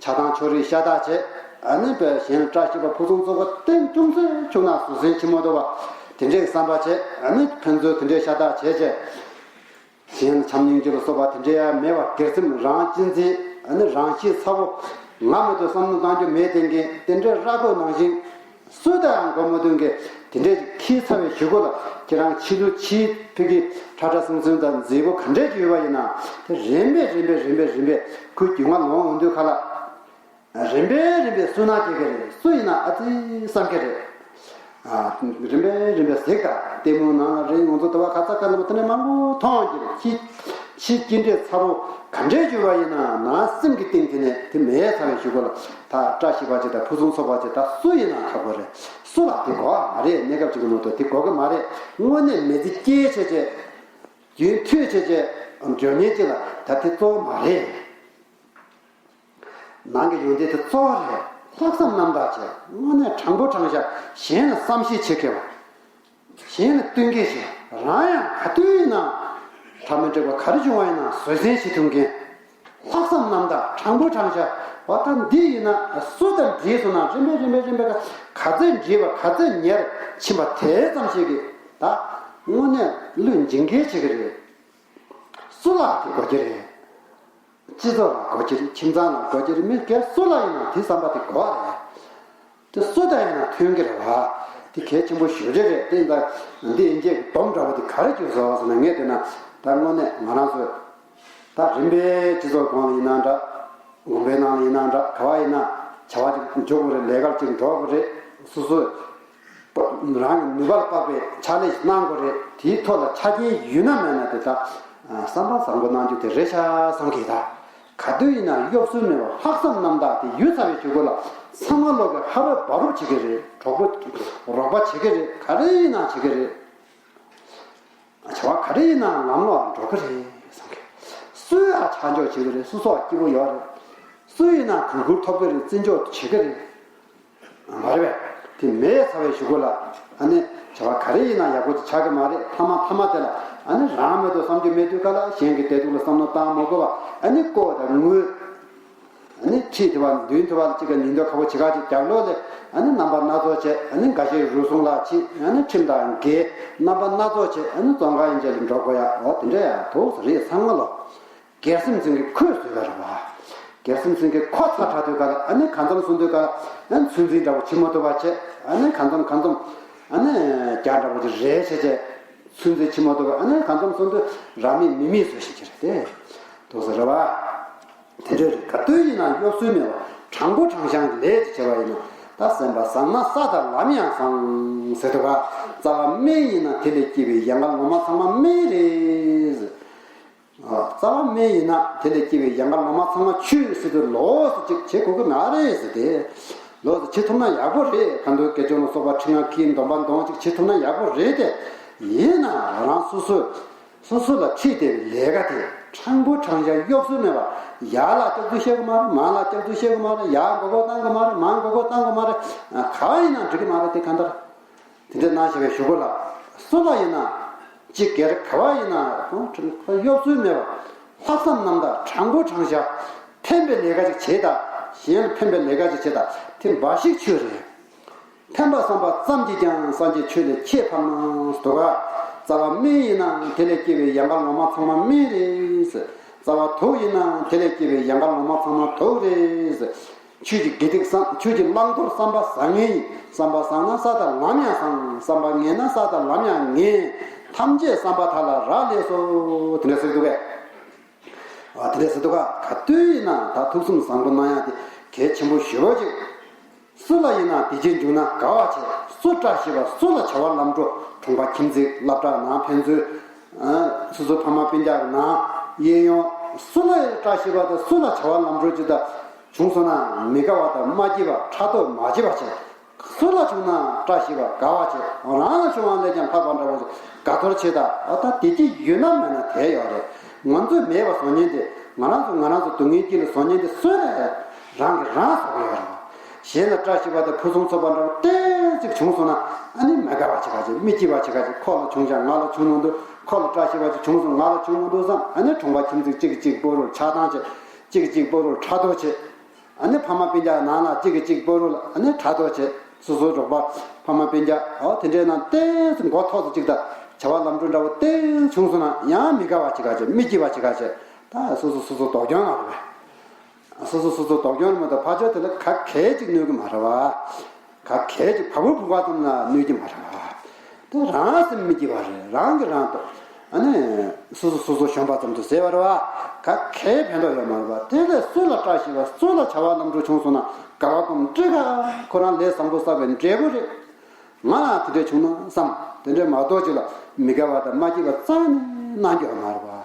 ཆགས་སྡང་ཕྱོགས་རིས་ཤ་སྟག་བྱས། ཨ་ནི་བས་གཞན་ལ་བཀྲ་ཤིས་པ་ཕུན་སུམ་ཚོགས་པ་བསྟན་ཅུང་ཟད་བྱུང་ན་བཟོད་བསྲན་ཆེན་མོ་འདུག་པ་དེ་འདྲའི་བསམ་པ་བྱས། ཨ་ནི་ཕན་ཚུན་དེ་འདྲའི་ཤ་སྟག་བྱས་བྱས། གཞན་ལ་བྱམས་སྙིང་རྗེ་ལ་སོགས་པ་དེ་འདྲའི་ཡང་མེད་པར་སྒེར་སེམས་རང་གཅེས་འཛིན། ཨ་ནི་རང་གཤིས་ཚ་བོ། ང་མ་གཏོགས་བསམ་བློ་གཏང་རྒྱུ་མེད་དེ་འགན་དེ་འདྲའི་ར་སྐོར་ནང་བཞིན་སུ་དང་ཡང་མགོ་མ་འཐོམ་མཁན་དེ་འདྲའི་ཅིག་འཁྱེར་ཚར་བའི་གཞུག་གུ་ལ་ཁྱེད་རང་ཕྱི་ལུས་ཕྱིའི་ཕ་གི་ཁྲ་ཁྲ་སིམ་སིམ་དང་མཛེས་པོ་ག་འདྲས་ཅིག་ཡོད་པ་ཡིན་ན་དེ་རིམ་པས་རིམ་པས་རིམ་པས་རིམ་པས་ཁོའི་རྒྱུས་མངའ་ལོངས་འོང་དུས་ཁ་ལ། རིམ་པས་རིམ་པས་སུན་སྣང་སྐྱེ་གི་རེད། སུ་ཡིན་ན་ཨ་ཙི་བསམ་གི་རེད། ཨ། རིམ་པས་རིམ་པས་གཟིགས་དང་ལྟད་མོ་ནང་ལ་རེད། ང་ཚོ་དུ་བ་ཁ་ཚ་ཁ་ནུབ་དེ་འདྲ་མང་པོ་མཐོང་གི་རེད། ཕྱི་ཕྱི་སྐྱེ་འབྲས་ཚ་བོ་ག་འདྲས་གྱུར་བ་ཡིན་ན་ནང་སེམས་ཀྱི་གཏིང་དེ་ནས་དེ་མེད་ཚར་བའི་གཞུག་གུ་ལ་ད་བཀྲ་ཤིས་པ་ཅིག་དང་ཕུན་སུམ་ཚོགས་པ་ཅིག་ད་སུ་ཡིན་ན་ཁག་པོ་རེད། སུ་ལ་དེ་དགོས་པ་མ་རེད། གནས་སྐབས་ཅིག་གི་ནང་དུ་དེ་དགོས་ཀྱི་མ་རེད། དངོས་གནས་མི་ཚེ་སྐྱེལ་བྱས་བྱས་རྒྱུན་མཐུད་བྱས་བྱས་འགྲོ་མཁན་ཅིག་ལ་ད་དེ་གཙོ་བོ་མ་རེད། ནང་གི་ཡོན་ཏན་དེ་གཙོ་བོ་རེད། ལྷག་བསམ་རྣམ་དག་བྱས། དངོས་གནས་དྲང་པོ་དྲང་བཞག་གཞན་ལ་བསམ་ཤེས་བྱེད་མཁས་པ། གཞན་ལ་བསྟུན་མཁས་བྱས། རང་ཡང་ག་དུས་ཡིན་ན་གྲ་མི་འགྲིག་པ་ག་རེ་བྱུང་བ་ཡིན་ན་བཟོད་བསྲན་བྱེད་ཐུབ་མཁན། ལྷག་བསམ་རྣམ་དག་དྲང་པོ་དྲང་བཞག་འོ་ད་འདི་ཡིན་ན་སུ་དང་འདྲིས་སོང་ན་རིམ་པས་རིམ་པས་རིམ་པས་ག་ཚོད་འདྲིས་པ་ག་ཚོད་ཉེར་ཕྱིན་པ་དེ་ཙམ་ཞིག་གིས་ད་དངོས་གནས་བློས་འབྱིན་མཁས་བྱེད་ཀྱི་རེད། སུ་ལ་དེ་དགོས་ཀྱི་རེད། སྤྱི་ཚོགས་ལ་དགོས་ཀྱི་རེད། ཁྱིམ་ཚང་ལ་དགོས་ཀྱི་རེད། མི་སྒེར་སུ་ལ་ཡིན་ན་དེ་བསམ་པ་དེ་དགོས་པ་རེད། དེ་སུ་དང་ཡིན་ན་ཐོན་གྱི་རེད་བ། དེ་གལ་ཆེན་པོ་ཞེ་པོ་ཅིག་རེད། དེ་ཡིན་ཙང་འདི་དབྱིན་སྐད་ཀྱི་སྡོམ་འདྲ་བོ་དེ་ག་རེ་བརྗོད་ཟེར་བ་ཟེར་ན། ངས་བལྟས་ན་ད་དངོས་གནས་ང་རང་ཚོས་ད་རིམ་པས་སྤྱི་ཚོགས་གོང་ལ་ཡིན་ན་འདྲ། དགོན་པའི་ནང་ལ་ཡིན་ན་འདྲ། ག་བ་ཡིན་ན་བྱ་བ་ཅིག་འཇོག་དགོས་རེད། ལས་ཀ་ཅིག་འགྲོ་དགོས་རེད། སོ་སོས་རང་གི་ནུས་པ་ལ་དཔག་པའི་ཕྱག་ལས་ཤིག་གནང་དགོས་རེད། དེའི་ཐོག་ལ་ཆ་རྐྱེན་ཡོད་ན་མེད་ན་དེ་ད་བསམ་པ་བཟང་པོ་གནང་རྒྱུ་དེ་རེད་ཤག་བསམ་གི། ད་ག་དུས་ཡིན་ན་གཡོ་ཟོལ་མེད་པར་ལྷག་བསམ་རྣམ་དག་དེ་ཡོད་ཚར་བའི་གཞུག་གུ་ལ་ཚང་མ་ལོག་གི་ཧ་རོབ་བ་རོབ་བྱེད་ཀྱི་རེད། གྲོགས་པོ་རོགས་པ་བྱེད་ཀྱི་རེད། ག་རེ་ཡིན་ན་བྱེད་ཀྱི་རེད། བྱ་བ་ག་རེ་ཡིན་ན་ལམ་ལ་འགྲོ་གི་རེད་བསམ་གི། སུ་ཡང་ཆ་འཇོག་བྱེད་ཀྱི་རེད། སུ་སོགས་སྐྱིད་པོ་ཡོད་རེད། སུ་ཡིན་ན་གུས་བཀུར་ཐོབ་ཀྱི་རེད། བརྩི་འཇོག་བྱེད་ཀྱི་རེད། མ་རེད་པས། དེ་མེད་ཚར་བའི་གཞུག་གུ་ལ་ཨ་ནི་བྱ་བ་ག་རེ་ཡིན་ན་ཡག་པོ་དེ་ཆགས་ཀྱི་མ་རེད། མཐའ་མ་མཐའ་མ་དེ་ལ་ཨ་ནི་རང་མེད་དུ་བསམ་རྒྱུ་མེད་དུས་ག་ལ་གཞན་གྱི་བདེ་སྡུག་ལ་བསམ་བློ་བཏང་མ་དགོས་པ། ཨ་ནི་ལྐོག་དང་དངུལ། ཨ་ནི་ཁྲིད་དེ་བ་མདུན་དུ་བ་ལ་གཅིག་ག་ཉིན་ཐོ་ཁ་བོ་བྱེད་ག་ཅིག་རྒྱབ་ལོགས་ལས་ཨ་ནི་རྣམ་པ་སྣ་ཚོགས་བྱས། ཨ་ནི་འགའ་ཤས་རུལ་སུངས་ལ་ཕྱིན། ཨ་ནི་ཁྲིམས་དང་འགལ། རྣམ་པ་སྣ་ཚོགས་བྱས། ཨ་ནི་བཙོན་ཁང་ཡན་ཆད་ལ་འགྲོ་དགོས་ཡ། འོ་དེ་འདྲ་ཡ་འདུག་ཟེར་རེད། ཚང་མ་ལོ། སྒེར་སེམས་ཅན་གྱི་ཁོས་བཟོས་པ་རེད་བ། སྒེར་སེམས་ཅན་གྱི་ཁོ་ཚ་དྲགས་དུས་ག་ལ་ཨ་ནི་གང་འཚམ་སོང་དུས་ག་ལ་ཨ་ནི་ཚོད་འཛིན་འདྲ་པོ་བྱེད་མ་ཐུབ་པ་བྱས། ཨ་ནི་གང་འཚམ་གང་འཚམ་ཨ་ནི་རྒྱགས་འདྲ་པོ་ཅིག་རེད་བྱས་བྱས། ཚོད་འཛིན་བྱེད་མ་ཐུབ་པ། ཨ་ནི་གང་འཚམ་སོང་དུས་རང་མེད་མི་མེད་བཟོ་ཤེས་ཀྱི་རེད་དེ། འདུག་ཟེར་རེད་བ། དེ་འདྲ་རེད། ག་དུས་ཡིན་ན་གཡོ་ཟོལ་མེད་པ། དྲང་པོ་དྲང་བཞག་ལས་ཅིག་བྱས་པ་ཡིན་ན། ད་སེམས་པ་བཟང་ན་ས་དང་ལམ་ཡང་བཟང་ཟེར་འདུག་ག་རྩ་བ་སྨན་ཡིན་ན་དེ་ལས་སྐྱེས་པའི་ཡལ་ག་ལོ་མ་ཚང་མ་སྨན་རེད། ཨ། རྩ་བ་སྨན་ཡིན་ན་དེ་ལས་སྐྱེས་པའི་ཡལ་ག་ལོ་མ་ཚང་མ་ཆུད་ཟེར་དུས་ལོགས་སུ་ཅིག་བྱེད་དགོས་ཀྱི་མ་རེད་ཟེར་ཏེ། ལོགས་སུ་བྱེད་ཐུབ་ན་ཡག་པོ་རེད། ཁ་འདོན་དགེ་སྦྱོར་ལ་སོགས་པ་ཁྲིད་ཡང་ཁྱིའི་འདོན་པ་འདོན་ཅིག་བྱེད་ཐུབ་ན་ཡག་པོ་རེད་དེ། ཡིན་ན་རང་སོ་སོས་སོ་སོ་ལ་ཁྲིད་བསྡད་པའི་ལས་ཀ་དེ་དྲང་པོ་དྲང་བཞག་གཡོ་ཟོལ་མེད་པ། ཡར་ལ་སྐྱག་རྫུན་བཤད་གི་མ་རེད། མར་ལ་སྐྱག་རྫུན་བཤད་གི་མ་རེད། ཡར་མགོ་སྐོར་བཏང་གི་མ་རེད། མར་མགོ་སྐོར་བཏང་གི་མ་རེད། ག་བ་ཡིན་ན་འགྲིག་གི་མ་རེད་དེ་གང་ལྟར། དེ་འདྲ་གནང་བཞིན་པའི་གཞུག་གུ་ལ། སུ་ལ་ཡིན་ན། ཅི་སྒེར་ག་བ་ཡིན་ན། གཡོ་ཟོལ་མེད་པ། ལྷག་བསམ་རྣམ་དག་དྲང་པོ་དྲང་བཞག་ཕན་པའི་ལས་ཀ་ཅིག་བྱེད་དང་། གཞན་ལ་ཕན་པའི་ལས་ཀ་ཅིག་བྱེད་དང་། དེ་འབའ་ཞིག་ཆོས་རེད། ཕན་པ་བསམ་པ་ཙམ་གྱིས་ཀྱང་སངས་རྒྱས་ཆོས་ལས་ཁྱད་འཕགས་ན་འདུག་ག་རྩ་བ་སྨན་ཡིན་ན་དེ་ལས་སྐྱེས་པའི་ཡལ་ག་ལོ་མ་ཚང་མ་སྨན་རེད། རྩ་བ་དུག་ཡིན་ན་དེ་ལས་སྐྱེས་པའི་ཡལ་ག་ལོ་མ་ཚང་མ་དུག་རེད། ཆོས་ཀྱི་དགེ་སྡིག་བསམ། ཆོས་ཀྱི་བླང་དོར་བསམ་པ་བཟང་ངན་ཡིན། བསམ་པ་བཟང་ན་ས་དང་ལམ་ཡང་བཟང་། བསམ་པ་ངན་ན་ས་དང་ལམ་ཡང་ངན། ཐམས་ཅད་བསམ་པ་དག་ལ་རག་ལས་སོ། དེ་འདྲ་ཟེར་འདུག་གས། ཨ། དེ་འདྲ་ཟེར་འདུག་ག་ག་དུས་ཡིན་ན་ད་ཐུགས་བསམ་བཟང་པོ་གནང་ཡག་དེ་གལ་ཆེན་པོ་ཞེ་པོ་ཅིག་སུ་ལ་ཡིན་ན་བདེ་སྐྱིད་འབྱུང་ན་དགའ་བ་བྱེད། སུ་བཀྲ་ཤིས་པ། སུ་ལ་བྱ་བ་ལམ་འགྲོ། གྲོང་པ་ཁྱིམ་མཚེས་སློབ་གྲྭ་ནང་ཕན་ཚུན། ཨ། སོ་སོ་ཕ་མ་སྤུན་ཀྱག་ནང་གཡས་གཡོན། སུ་ལ་བཀྲ་ཤིས་པ་དང་སུ་ལ་བྱ་བ་ལམ་འགྲོ་ཅིག་ད་བྱུང་སོང་ན་མི་དགའ་བ་དང་མ་སྐྱིད་པ། ཕྲག་དོག་མ་བྱེད་པ་བྱེད། སུ་ལ་བྱུང་ན་བཀྲ་ཤིས་པ་དགའ་བ་བྱེད། རང་ལ་བྱུང་བ་ལས་ཀྱང་ལྷག་པ་འདྲ་བོ་ཞིག་དགའ་ཚོར་བྱེད་ད། ཨ། ད་བདེ་སྐྱིད་ཡོད་ན་མེད་ན་དེ་ཡོད་རེད། ང་ཚོས་མེད་པ་བཟོ་མཁན་དེ། ང་རང་ཚོ་ང་རང་ཚོ་སྡུག་བསྔལ་དཀྱིལ་ལ་བཟོ་མཁན་དེ་སུ་རེད། རང་གིས་རང་བཟོ་གི་ཡོད་རེད། གཞན་ལ་བཀྲ་ཤིས་པ་དང་ཕུན་སུམ་ཚོགས་པ་འདྲ་བོ་ཏོག་ཙམ་བྱུང་སོང་ན། ཨ་ནི་མི་དགའ་བ་བྱེད་ག་བྱེད། མི་སྐྱིད་པ་བྱེད་ག་བྱེད། ཁོ་ལ་བྱུང་ཀྱང་ང་ལ་བྱུང་མི་འདུག་ཁོ་ལ་བཀྲ་ཤིས་པ་ཅིག་བྱུང་སོང་ང་ལ་བྱུང་མི་འདུག་བསམ། ཨ་ནི་གྲོང་པ་ཁྱིམ་མཚེས་གཅིག་གིས་གཅིག་སྤོ་རུ་ཆགས་སྡང་བྱེད། གཅིག་གིས་གཅིག་སྤོ་རུ་ཕྲག་དོག་བྱེད། ཨ་ནི་ཕ་མ་སྤུན་ཀྱག་ནང་ལ་གཅིག་གིས་གཅིག་སྤོ་རུ་ལ་ཨ་ནི་ཕྲག་དོག་བྱེད། སོ་སོའི་རོགས་པ་ཕ་མ་སྤུན་ཀྱག་ཨོ་དེ་འདྲའི་ནང་ཏོག་ཙམ་མགོ་ཐོག་ཏུ་གཅིག་དང་བྱ་བ་ལམ་འགྲོ་འདྲ་བོ་ཏོག་ཙམ་བྱུང་སོང་ན་ཡང་མི་དགའ་བ་བྱེད་ག་བྱེད། མི་སྐྱིད་པ་བྱེད་ག་བྱེད། ད་སོ་སོ་སོ་སོ་སྡུག་གྱོང་ལ་རེད་པས། སོ་སོ་སོ་སོ་སྡུག་གྱོང་ལ་མ་གཏོགས་ཕར་ཕྱོགས་དེ་ལ་ག་གས་ཅིག་གནོད་ཀྱི་མ་རེད་བ། ག་གས་ཅིག་བ་སྤུ་བུ་ག་ཙམ་ལ་གནོད་ཀྱི་མ་རེད་བ། དེ་རང་སེམས་མི་སྐྱིད་པ་རེད། རང་གིས་རང་ལྟོས། ཨ་ནི་སོ་སོ་སོ་སོ་གཞོམ་པ་ཙམ་དུ་ཟེར་བ་རེད་བ། ག་གས་ཕན་ཐོགས་ཡོད་མ་རེད་བ། དེ་ལས་སུ་ལ་བཀྲ་ཤིས་པ་སུ་ལ་བྱ་བ་ལམ་འགྲོ་བྱུང་སོང་ན་དགའ་བ་སྒོམ་སྤྲོས་ག་ཁོ་རང་ལས་བཟང་པོ་བསགས་པའི་འབྲས་བུ་རེད། ང་ལ་དེ་འདྲ་བྱུང་ན་བསམ། དེ་འདྲ་མ་གཏོགས་ཅིག་ལ་མི་དགའ་བ་དང་མ་སྐྱིད་པ་རྩ་ནས་གནང་རྒྱུ་ཡོད་མ་རེད་བ།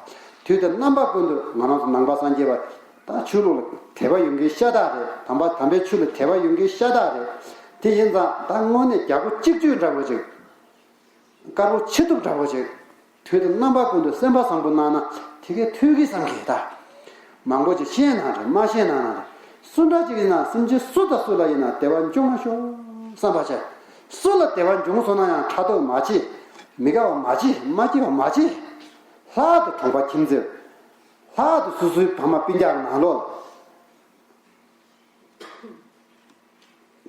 དུས་དང་རྣམ་པ་ཀུན་ཏུ་ང་རང་ཚོ་ནང་པ་སངས་རྒྱས་པ། ད་ཆོས་ལུགས་ལ་དད་པ་ཡོད་མཁན་ཤ་སྟག་རེད། དམ་པ་དམ་པའི་ཆོས་ལ་དད་པ་ཡོད་མཁན་ཤ་སྟག་རེད། དེ་ཡིན་ཙང་ད་དངོས་གནས་རྒྱལ་པོ་གཅིག་གྱུར་འདྲ་བོ་ཅིག་དཀར་པོ་ཆེ་ཐུབ་འདྲ་བོ་ཅིག་དུས་དང་རྣམ་པ་ཀུན་ཏུ་སེམས་པ་བཟང་པོ་གནང་ན་དེ་གས་ཐུགས་ཀྱི་བསམ་གྱི་ད། མང་པོ་ཅིག་ཤེས་ན་རེད། མ་ཤེས་ན་ན་རེད། སུ་འདྲ་ཅིག་ཡིན་ན་སེམས་ཅན་སུ་དང་སུ་ལ་ཡིན་ན་དད་པ་འབྱུང་མ་ཤོག་བསམ་པ་བྱས། སུ་ལ་དད་པ་འབྱུང་སོང་ན་ཡང་ཕྲག་དོག་མ་བྱེད། མི་དགའ་བ་མ་བྱེད། མ་སྐྱིད་པ་མ་བྱེད། ལྷག་ཏུ་གྲོང་པ་ཁྱིམ་མཚེས། ལྷག་ཏུ་སོ་སོའི་ཕ་མ་སྤུན་ཀྱག་ནང་ལོགས་ལ།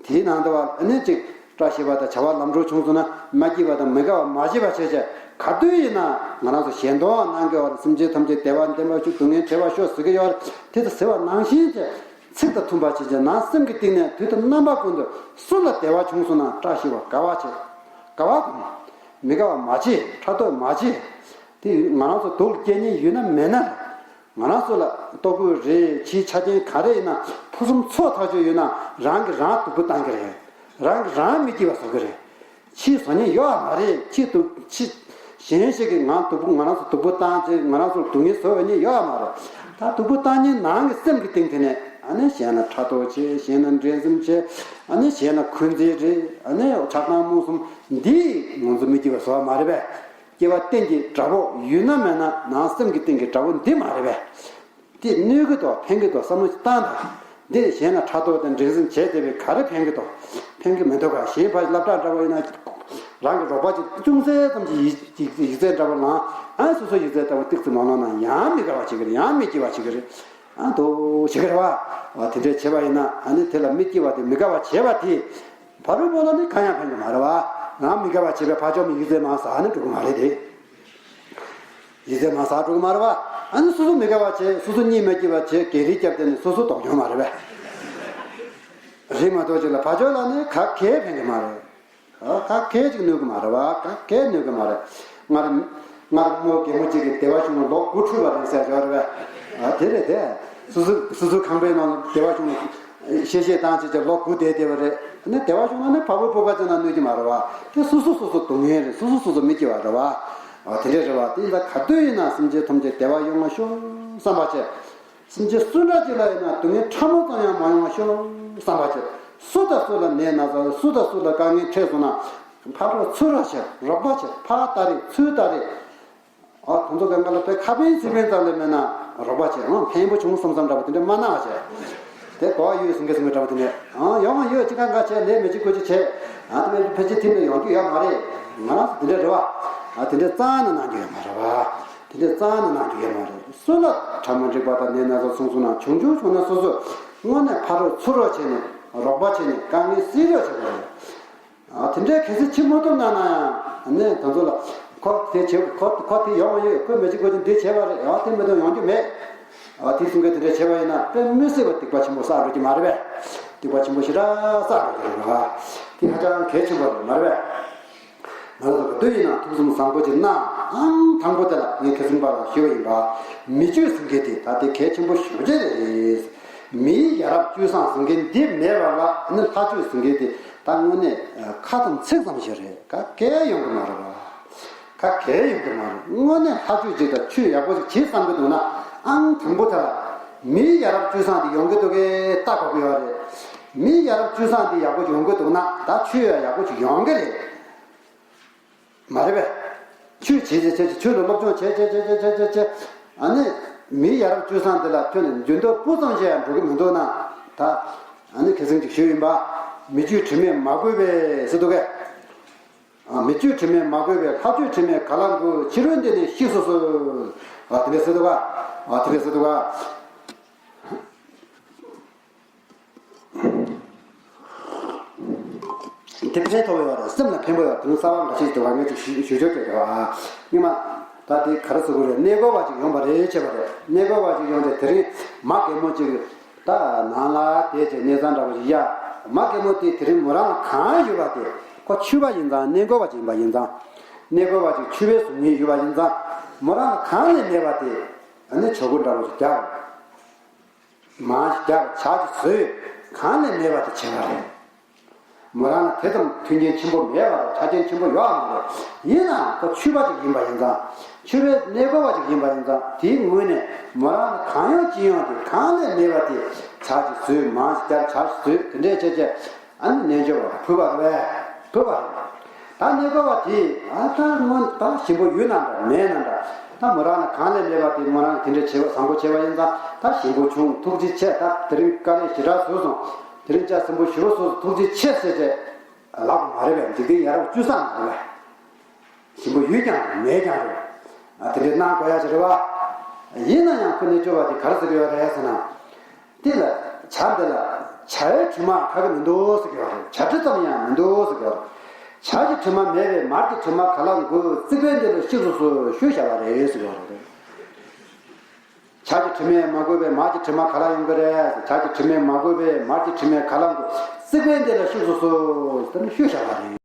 དེའི་ནང་དུ་བ་ཨ་ནི་གཅིག་བཀྲ་ཤིས་པ་དང་བྱ་བ་ལམ་འགྲོ་བྱུང་སོང་ན་མ་སྐྱིད་པ་དང་མི་དགའ་བ་མ་བྱེད་པ་བྱས་བྱས། ག་དུས་ཡིན་ན་ང་རང་ཚོ་གཞན་དོན་གནང་གི་ཡོད་རེད། སེམས་ཅན་ཐམས་ཅད་བདེ་བ་འདེམས་པར་ཤོག་སྡུག་བསྔལ་བྲལ་བར་ཤོག་ཟེར་གི་ཡོད་རེད། དེ་ལྟར་ཟེར་བ་ནང་བཞིན་བྱས་ཚིག་དང་མཐུན་པ་བྱས་བྱས་ནང་སེམས་ཀྱི་གཏིང་ནས་དུས་དང་རྣམ་པ་ཀུན་ཏུ་སུ་ལ་བདེ་བ་བྱུང་སོང་ན་བཀྲ་ཤིས་པ་དགའ་བ་བྱེད། དགའ་བ་སྒོམ། མི་དགའ་བ་མ་བྱེད། ཕྲག་དོག་མ་བྱེད། དེ་ང་རང་ཚོ་སྡུག་སྐྱེལ་མཁན་ཡོད་ན་མེད་ན། ང་རང་ཚོ་ལ་ལྟོ་གོས་རེད། ཕྱིའི་ཆ་རྐྱེན་ག་རེ་ཡིན་ན་ཕུན་སུམ་ཚོགས་ཐག་ཆོད་ཡོད་ན་རང་གིས་རང་སྡུག་པོ་བཏང་གི་རེད། རང་གིས་རང་མི་སྐྱིད་པ་བཟོ་གི་རེད། ཕྱིའི་བཟོ་མཁན་ཡོད་མ་རེད། ཕྱིའི་སྡུག་ཕྱི་གཞན་ཞིག་གིས་ང་སྡུག་པོ་ང་རང་ཚོ་སྡུག་པོ་བཏང་བྱས་ང་རང་ཚོར་སྡུག་བསྔལ་བཟོ་འོས་མཁན་ཡོད་མ་རེད། ད་སྡུག་པོ་བཏང་མཁན་ནང་གི་སེམས་ཀྱི་གཏིང་དེ་ནས་ཨ་ནི་གཞན་ལ་ཕྲག་དོག་བྱེད། གཞན་ལ་འགྲན་སེམས་བྱེད། ཨ་ནི་གཞན་ལ་འཁོན་འཛིན་རེད། ཨ་ནི་ཆགས་སྡང་རྨོངས་གསུམ་འདིས་ང་ཚོ་མི་སྐྱིད་པ་བཟོ་བ་མ་རེད་པས། སྐྱེ་བ་གཏན་གྱི་དགྲ་བོ་ཡོད་ན་མེད་ན་ནང་སེམས་ཀྱི་སྟེང་གི་དགྲ་བོ་འདི་མ་རེད་པས། དེ་གནོད་ཀྱི་འདུག་ཕན་གྱི་འདུག་བསམ་བློ་ཞིག་བཏང་དང་། འདི་གཞན་ལ་ཕྲག་དོག་དང་འགྲན་སེམས་བྱས་བསྡད་པའི་ག་རེ་ཕན་གྱི་འདུག་ཕན་གྱི་མི་འདུག་ག་གཞན་ཕ་སློབ་གྲྭ་འདྲ་བོ་ཡིན་ན། རང་གི་རོགས་པ་ཅིག་ཅུང་ཟད་ཙམ་གྱི་ཡིག་ཡིག་ཡིག་ཚད་འདྲ་བོ་ལངས། ཨ་སོ་སོ་ཡིག་ཚད་ལྟ་བུ་ཏིག་ཙམ་མ་ལོན་ན་ཡང་མི་དགའ་བ་བྱེད་ཀྱི་རེད། ཡང་མི་སྐྱིད་པ་བྱེད་ཀྱི་རེད། ཨ་འདུག་བྱེད་ཀྱི་རེད་བ། དེ་འདྲས་བྱས་པ་ཡིན་ན་ཨ་ནི་དེ་ལ་མི་སྐྱིད་པ་དེ་མི་དགའ་བ་བྱས་པ་དེ། ཕ་རོལ་པོ་ལ་ནི་གང་ཡང་ཕན་གྱི་མ་རེད་བ། ང་མི་དགའ་བ་བྱེད་པའི་ཕ་ཕྱོགས་མི་ཡིག་ཚད་མང་ཟག་ནི་འགྲོ་གི་མ་རེད་དེ། ཡིག་ཚད་མང་ཟག་འགྲོ་གི་མ་རེད་བ། ཨ་ནི་སོ་སོ་མི་དགའ་བ་བྱས། སོ་སོ་གཉིད་མ་སྐྱིད་པ་བྱས། ག་རེ་བརྒྱབ་བསྡད་ནས་སོ་སོ་དོགས་སློང་མ་རེད་པས། རེད་མ་གཏོགས་ཅིག་ལ་ཕར་ཕྱོགས་ལ་ནི་ག་གས་ཕན་གྱི་མ་རེད། ཨ། ག་གས་ཅིག་གནོད་ཀྱི་མ་རེད་པ། ག་གས་གནོད་ཀྱི་མ་རེད། སྔར་སྔར་མོ་རྒན་མོ་གཅིག་གིས་སྡེ་པ་ཆུང་ངུ་ལོ་དགུ་འཁྲུད་པ་རེད་ཟེར་ཡོད་རེད་པས། ཨ། དེ་རེད་དེ། སོ་སོ་སོ་སོའི་ཁང་པའི་ནང་སྡེ་པ་ཆུང་ངུ་གཤེ་གཤེ་བཏང་བྱས་བྱས་ལོ་དགུ་བསྡད་བསྡད་པ་རེད། ཨ་ནི་སྡེ་པ་ཆུང་ངུ་ནི་ཕ་བུ་ཕོ་ཁ་ཅིག་ན་གནོད་ཀྱི་མ་རེད་པ། དེ་སོ་སོ་སོ་སོ་སྡུག་བསྔལ་རེད། སོ་སོ་སོ་སོ་མི་སྐྱིད་པ་རེད་པ། ཨ། དེ་འདྲ་རེད་པ། དེ་ཡིན་ད་ག་དུས་ཡིན་ན་སེམས་ཅན་ཐམས་ཅད་བདེ་བ་ཡོང་བ་ཤོག་བསམ་པ་བྱས། སེམས་ཅན་སུ་འདྲ་ཅིག་ལ་ཡིན་ན་སྡུག་བསྔལ་ཕྲ་མོ་ཙམ་ཡང་མ་ཡོང་བ་ཤོག་བསམ་པ་བྱས། སུ་དང་སུ་ལ་ནད་ན་ཚ། སུ་དང་སུ་ལ་དཀའ་ངལ་འཕྲད་སོང་ན་ཕར་རོགས་ཚུར་རོགས་བྱས། རོགས་པ་བྱས། ཕར་ལྟ་རེས་ཚུར་ལྟ་རེས། ཨ། ཁོང་ཚོ་གང་ག་ལ་དཔེ་ཁ་ཕན་ཚིག་ཕན་ཙམ་ལས་མེད་ན་རོགས་པ་བྱས། ཨང་། ཕན་པོ་བྱུང་བསམ་བསམ་འདྲ་པོ་དེ་འདྲ་མ་གནང་བ་བྱས། དེ་གོ་བ་ཡོད་ཟིན་གི་ཟིན་གི་འདྲ་པོ་དེ་འདྲ། ཨང་། ཡོང་བ་ཡོད། ཅི་གང་ག་བྱས། ལས་མི་བྱེད་ཁུལ་ཅིག་བྱས། ཨ། དེ་ཕལ་ཆེར་ཐིམ་ནས་ཡོང་རྒྱུ་ཡོད་མ་རེད། ང་རང་ཚོ་དེ་འདྲ་རེད་པ། ཨ། དེ་འདྲ་རྩ་ནས་གནང་རྒྱུ་ཡོད་མ་རེད་པ། དེ་འདྲ་རྩ་ནས་གནང་རྒྱུ་ཡོད་མ་རེད། སུ་ལ་གྲ་མ་འགྲིག་པ་དང་ནད་ན་ཚ་སོང་སོང་ན་བྱུང་བྱུང་བྱུང་ན་སོ་སོས་དངོས་གནས་ཕར་རོགས་ཚུར་རོགས་བྱས་ནས་རོགས་པ་བྱས་ནས་དཀའ་ངལ་སེལ་རོགས་བྱེད་དགོས་རེད། ཨ། དེ་འདྲའི་གལ་སྲིད་བྱེད་མ་ཐུབ་ན་ན་ཡང་ནས་དེ་ཚོ་ལ་ཁོ་དེ་བྱེད། ཁོ་ཁོ་དེ་ཡོང་བ་ཡོད། ཁོས་མི་བྱེད་ཁུལ་ཅིག་འདི་བྱས་པ་རེད། ཨ། དེ་མི་འདུག་ཡོང་རྒྱུ་མེད། ཨ། དེ་གསུང་མཁན་དེ་འདྲ་བྱས་པ་ཡིན་ན་དཔེ་མི་སྲིད་པ་སྡིག་པ་ཆེན་པོ་བསགས་འགྲོ་གི་མ་རེད་པས། སྡིག་པ་ཆེན་པོ་ཞེ་དྲག་བསགས་འགྲོ་གི་རེད་པ། དེ་ཧ་ཅང་གལ་ཆེན་པོ་རེད་མ་རེད་པས། ང་ཚོ་ག་དུས་ཡིན་ན་ཐུགས་བསམ་བཟང་པོ་ཅིག་གནང་། ཨང་། དང་པོ་དེ་ལ་ངས་མཁས་བཙུན་པ་ལ་ཞུ་བ་ཡིན་པ། མི་བཅོས་ཟེར་མཁན་དེ་ད་དེ་གལ་ཆེན་པོ་ཞེ་པོ་ཅིག་རེད། མིའི་ཡ་རབས་སྤྱོད་བཟང་ཟེར་མཁན་འདི་མེད་པ་ལ་ནི་ལྷ་བཅོས་ཟེར་མཁན་དེ་ད་དངོས་གནས་ཁ་དང་ཚིག་ཙམ་ཞིག་རེད། ག་གས་ཡོང་གི་མ་རེད་པ། ག་གས་ཡོང་གི་མ་རེད། དངོས་གནས་ལྷ་བཅོས་ཅིག་དང་ཆོས་ཡག་པོ་ཞིག་བྱེད་བསམ་གྱི་འདུག་ན། ཨང་། དང་པོ་དེ་ལ་མིའི་ཡ་རབས་སྤྱོད་བཟང་དེ་ཡོང་གི་འདུག་གས་ལྟ་དགོས་ཀྱི་ཡོད་རེད། མིའི་ཡ་རབས་སྤྱོད་བཟང་དེ་ཡག་པོ་ཡོང་གི་འདུག་ན་ད་ཆོས་ཡང་ཡག་པོ་ཞིག་ཡོང་གི་རེད། མ་རེད་པས། ཆོས་བྱེད་བྱེད་བྱེད་བྱེད། ཆོས་ལ་སློབ་སྦྱོང་བྱེད་བྱེད་བྱེད། ཨ་ནི་མིའི་ཡ་རབས་སྤྱོད་བཟང་དེ་ལ་ཁྱོན་ནས་འགྱུར་ལྡོག་སྤུ་ཙམ་ཞིག་ཡང་འགྲོ་གི་མི་འདུག་ན། ད་ཨ་ནི་ཁ་སང་ཅིག་ཞུས་ཡིན་པ། མི་བཅོས་དྲི་མས་མ་གོས་པའི་ཟེར་འདུག་གས། ཨ། མི་བཅོས་དྲི་མས་མ་གོས་པའི། ལྷ་བཅོས་དྲི་མས་ག་ལ་གོས། ཕྱི་རོལ་འདི་ནས་ཤེས་སོ་སོ། ཨ། དེ་འདྲ་ཟེར་འདུག་ག། ཨ། དེ་འདྲ་ཟེར་འདུག་ག། དེ་ཕན་ཐོགས་ཡོད་རེད། སེམས་ལ་ཕན་པོ་ཡོད། དེ་ནི་གསར་པ་འགའ་ཤས་ཤིག་འདུག་ག། ངས་ཅིག་ཞུ་ཞུ་ཆོག་གི་རེད་པ། སྔོན་མ་ད་དེ་ག་རེ་ཟེར་དགོས་རེད། གནས་སྐོར་བ་ཅིག་ཡོང་བ་རེད། བྱས་པ་རེད། གནས་སྐོར་བ་ཅིག་ཡོང་དུས་དེ་རིང་མ་རྒན་མོ་ཅིག་ད་ནང་ལ་བསྡད་བྱས་གནས་ཚང་འདྲ་པོ་ཞིག་ཡ། མ་རྒན་མོ་དེ་དེ་རིང་མོ་རང་ལ་གང་ཡོད་པ་དེ། ཁོ་ཆོས་པ་ཡིན་ཙང་། གནས་སྐོར་བ་ཅིག་ཡིན་པ་ཡིན་ཙང་། གནས་སྐོར་བ་ཅིག་ཆོས་པའི་གཟུགས་བརྙན་ཡོད་པ་ཡིན་ཙང་། མོ་རང་ལ་གང་ལས་མེད་པ་དེ། ཨ་ནི་ཇ་ཁུ་འདྲ་པོ་ཞིག་བརྒྱབ། མར་ཞིག་བརྒྱབ། ཇ་ཞིག་བཟོས། གང་ལས་མེད་པ་དེ་བྱས་པ་རེད། མོ་རང་ལ་དེ་ཙམ་མཐུན་རྐྱེན་ཆེན་པོ་མེད་པ་རེད། ཆ་རྐྱེན་ཆེན་པོ་ཡོད་མ་རེད། ཡིན་ནའང་ཁོ་ཆོས་པ་ཅིག་ཡིན་པ་ཡིན་ཙང་། ཆོས་པའི་གནས་སྐོར་བ་ཅིག་ཡིན་པ་ཡིན་ཙང་། དེའི་ངོས་ནས་མོ་རང་ལ་གང་ཡོང་ཅི་ཡོང་དེ། གང་ལས་མེད་པ་དེ་ཇ་ཞིག་བཟོས། མར་ཞིག་བརྒྱབ། ཇ་ཞིག་བཟོས། དེ་འདྲས་བྱས་བྱས། ཨ་ནི་རྣལ་འབྱོར་པ་ལ་ཕུལ་བ་རེད་པས། ཕུལ་བ་རེད། ད་གནས་སྐོར་བ་དེས། ཨ། ད་སྔོན་ད་ཞིམ་པོ་ཡོད་ན་འདྲ་མེད་ན་འདྲ། ད་མོ་རང་ལ་གང་ལས་མེད་པ་དེ་མོ་རང་གིས་དེ་འདྲ་བྱས་པ། བཟང་པོ་བྱས་པ་ཡིན་ཙང་། ད་ཞིམ་པོ་བྱུང་། ཐུགས་རྗེ་ཆེ། ད་དེ་རིང་དཀའ་ལས་ཞེ་དྲག་བཟོས་སོང་། དེ་རིང་ཇ་ཞིམ་པོ་ཞེ་པོ་བཟོས་སོང་། ཐུགས་རྗེ་ཆེ་ཟེར་བྱས་ལབ་དགོས་མ་རེད་པས། འཇིག་རྟེན་ཡ་རབས་སྤྱོད་བཟང་མ་རེད་པས། ཞིམ་པོ་ཡོད་ཀྱང་རེད། མེད་ཀྱང་རེད། ཨ། དེ་འདྲའི་གནང་དགོས་ཡ་ཞིག་རེད་པ། ཡིན་ན་ཡང་ཁོ་རྣལ་འབྱོར་པ་དེ་ག་རེ་ཟེར་གྱི་ཡོད་རེད་ཟེར་ན། དེ་ལ་ཇ་འདི་ལ་ཇའི་དྲི་མ་ཁ་གི་མི་འདུག་ཟེར་གྱི་ཡོད་རེད། ཇ་དྲི་ཙམ་ཡང་མི་འདུག་ཟེར་གྱི་ཡོད་རེད། ཇ་གི་དྲི་མ་མེད་པའི་མར་གྱི་དྲི་མ་ག་ལ་དགོས། རྩིག་པའི་མདུན་ལ་གཤེགས་སུ་གསོལ་ཞུས་བཞག་པ་རེད་ཟེར་གྱི་ཡོད་རེད། ཇ་གི་དྲི་མས་མ་གོས་པའི་མར་གྱི་དྲི་མ་ག་ལ་ཡོང་གི་རེད། ཇ་གི་དྲི་མས་མ་གོས་པའི་མར་གྱི་དྲི་མས་ག་ལ་དགོས། རྩིག་པའི་མདུན་ལ་གཤེགས་སུ་གསོལ་ཟེར་ནས་ཞུས་བཞག་པ་རེད།